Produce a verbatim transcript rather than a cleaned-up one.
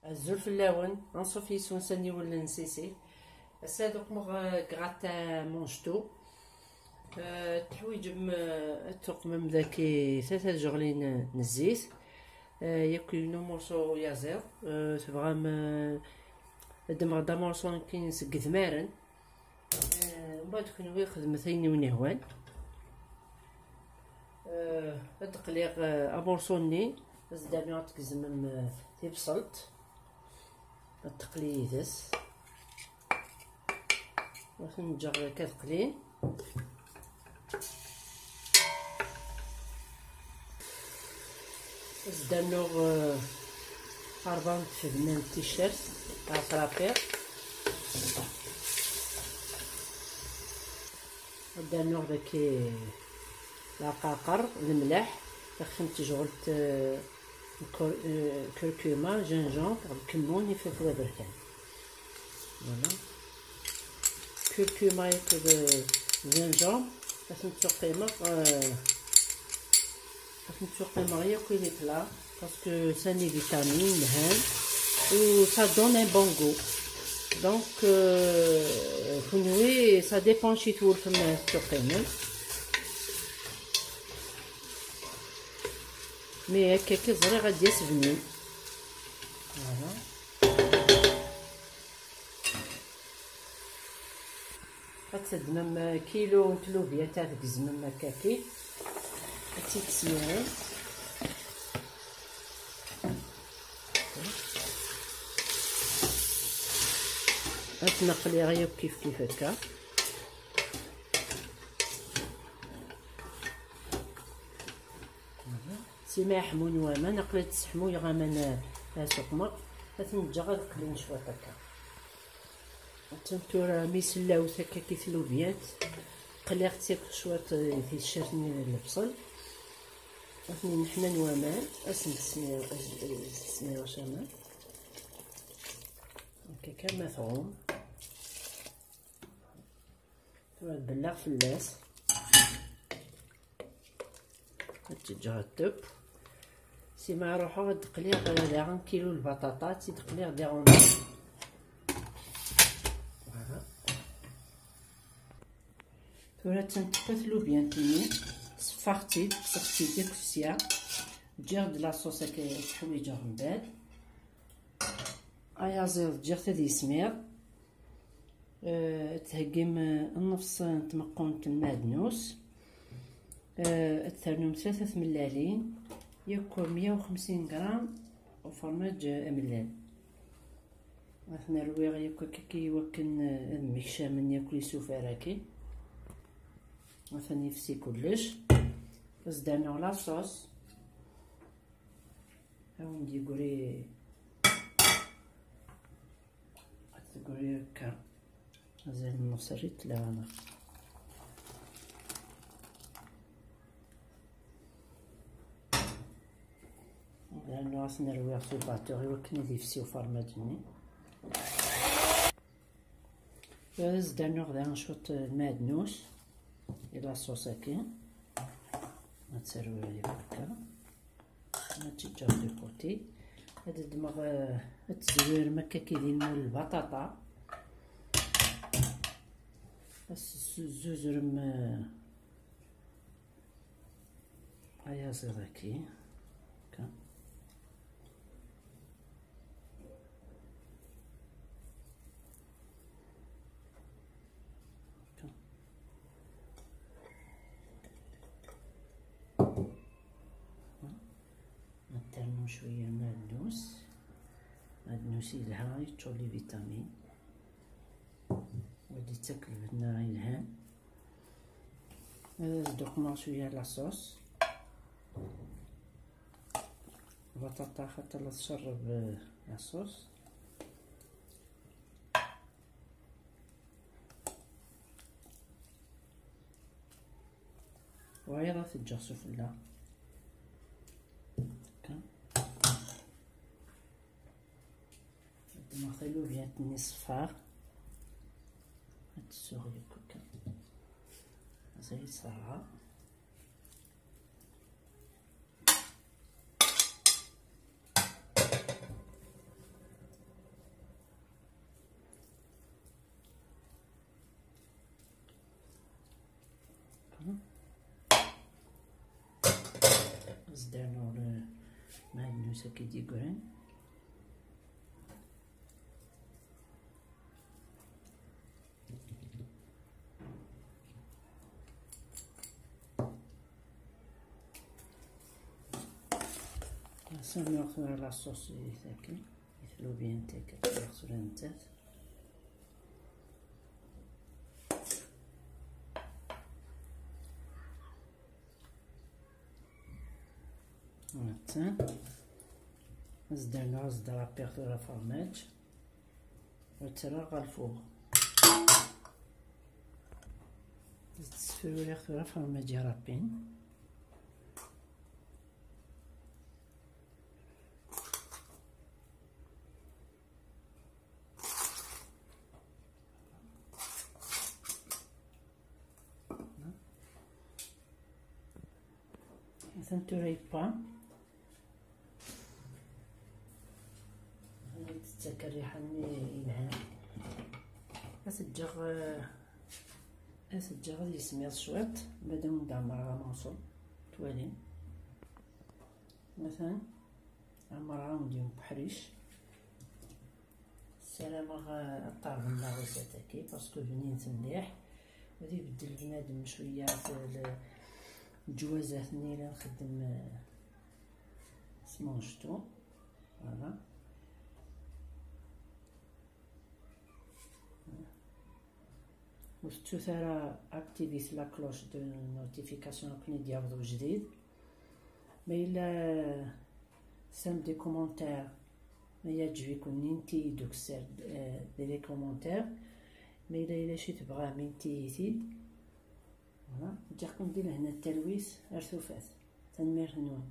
Azul fell-awen, anṣuf yis-wen s aniwel n Sisi. Ass-a ad uqmeɣ, euh, gratin mangetout. Euh, teḥwiǧem, euh, ad tuqmem daki tlata tjeɣlin n zzit. Euh, yakk yiwen umurṣu uyaziḍ. Euh, tebɣam, euh, ad ddmeɣ-d amurṣu nekkini seg idmaren. Eh, mbeɛd kenwi xedmet ayen i wen-ihwan. Eh, ad d-qliɣ, eh, amurṣu-nni, ad s-d-rnuɣ ad tgezmem, eh, tibṣelt. Ad teqli yid-s. Ad ten-ǧǧeɣ akka ad qlin. Ad s-d-rnuɣ, eh, ṛebɛa n tfedna n ticcert, ad trapiɣ. Ad d-rnuɣ daki leɛqaqer, lemleḥ, taxemt tejɣelt, eh, kur-, eh, curcuma, gingembre, lkemmun, ifelfel aberkan. Voilà. Curcuma akked gingembre, ad ten-ttuqqimeɣ, euh, ad ten-ttuqqimeɣ yakk i les plats, parce que ça ni vitamine, lhan, ou ça donne un bon goût. Donc, euh, kunwi, ça dépend ci twulfem ad tettuqqimem. Mais akka akka ẓriɣ ad d-yas bnin. Voilà. Ad teddmem kilu n tlubyat, ad tgezmem akkaki, ad tt-id-tesmirem. Ad ten-aqliɣ yakk kif kif akka. Sima iḥmun waman, aql-i d-sseḥmuyeɣ aman, eh, asuqmeɣ. Ad ten-ǧǧeɣ ad qlin cwiṭ akka. Attan tura mi sellawet akka ki tlubyat, qliɣ-tt yakk cwiṭ, eh, ticcert-nni n lebṣel. Ad ten-neḥman waman, ad sen-tesmireɣ, ad sen-tesmireɣ aman. Akka kan ma tɣum. Tura ad bellaɣ fell-as. Ad tt-ǧǧeɣ ad tebb. Sima ruḥeɣ ad d-qliɣ daɣen kilu lbaṭaṭa, ad tt-id-qliɣ diɣen. Voilà. Tura ad tent-tewwet lubyant-inu. Ṣeffaɣ-tt-id, kkseɣ-tt-id akk sya. Ǧǧiɣ-d la sauce akka i tt-ḥwiǧeɣ mbeɛd. Ayaziḍ ǧǧiɣ-t ad yismiḍ. Eh, ad theggim, eh, nnefṣ n tmeqqunt n lmeɛdnus. Eh, ad ternum tlata tmellalin, yakk meyya u xemsin gram ufermaj amellal. Ad ten-rwiɣ yakk akka i wakken, eh, ad mmekcamen yakk isufar-agi. Atan yefsi kullec. Ad s-d-rnuɣ la sauce. Ad wen-d-yeggri, ad teggri akka. Mazal nnefṣ rrit leɛna. Rnu ad ten-rwiɣ s ubaṭu i wakken ad yefsi ufermaj-nni. Ad as-d-rnuɣ daɣen cwiṭ n lmeɛdnus i la sauce-agi. Ad tt-rwiɣ akka. Ad tt-ǧǧeɣ de côté. Ad ddmeɣ, eh, ad tezwirem akka ki din mul lbaṭaṭa. Ad s-, tezzuzzrem, eh, ayaziḍ-agi. Akka. Akka. Ad ternu cwiya n lmeɛdnus. Lmeɛdnus yelha, yeččur les vitamines. Wa d-yettak lbenna yelhan. Ad as-d-uqmeɣ cwiya la sauce. Baṭaṭa xaṭer la tcerreb, eh, la sauce. Wayeḍ ad t-ǧǧeɣ sufella. Akka. Ddmeɣ talubyant-nni ṣeffaɣ. Ad tt-ssuɣ yakk akka. Mazal-itt terɣa. Zdarno le magnus akidiguren. Sami la sauce i taki, i tlubyan taki, tura nettat. Attan. Ad s-d-rnuɣ, ad s-d-rapiɣ tura fermaǧ. Ad tt-rreɣ ɣer lfuɣ. Ad s-d-sfruriɣ tura fermaǧ irapin. Atan tura yebba. Tettak rriḥa-nni yelhan. Ad s-ǧǧeɣ, ad s-ǧǧeɣ ad yismiḍ cwiṭ, bad awen-d-ɛemmreɣ amanṣu. Twalim. Atan ɛemmreɣ-awen-d yiwen uḥric. Ssarameɣ, eh, ad terɣem la recette-agi, parce que bnint mliḥ. Ad ibeddel bnadem cwiya s-, l-, leǧwazat-nni la nxeddem, eh, s manjtu. Voilà. Ur tettut ara activit la cloche de notification akken i d-yaweḍ ujdid. Ma yella tesɛam des commentaires, ma yeɛǧeb-iken, init-iyi-d ukessar, eh, di les commentaires. Ma yella yella ci tebɣam, init-iyi-t-id. Voilà. Ǧǧiɣ-ken di lehna d talwit ar tufat. Tanemmirt-nwen.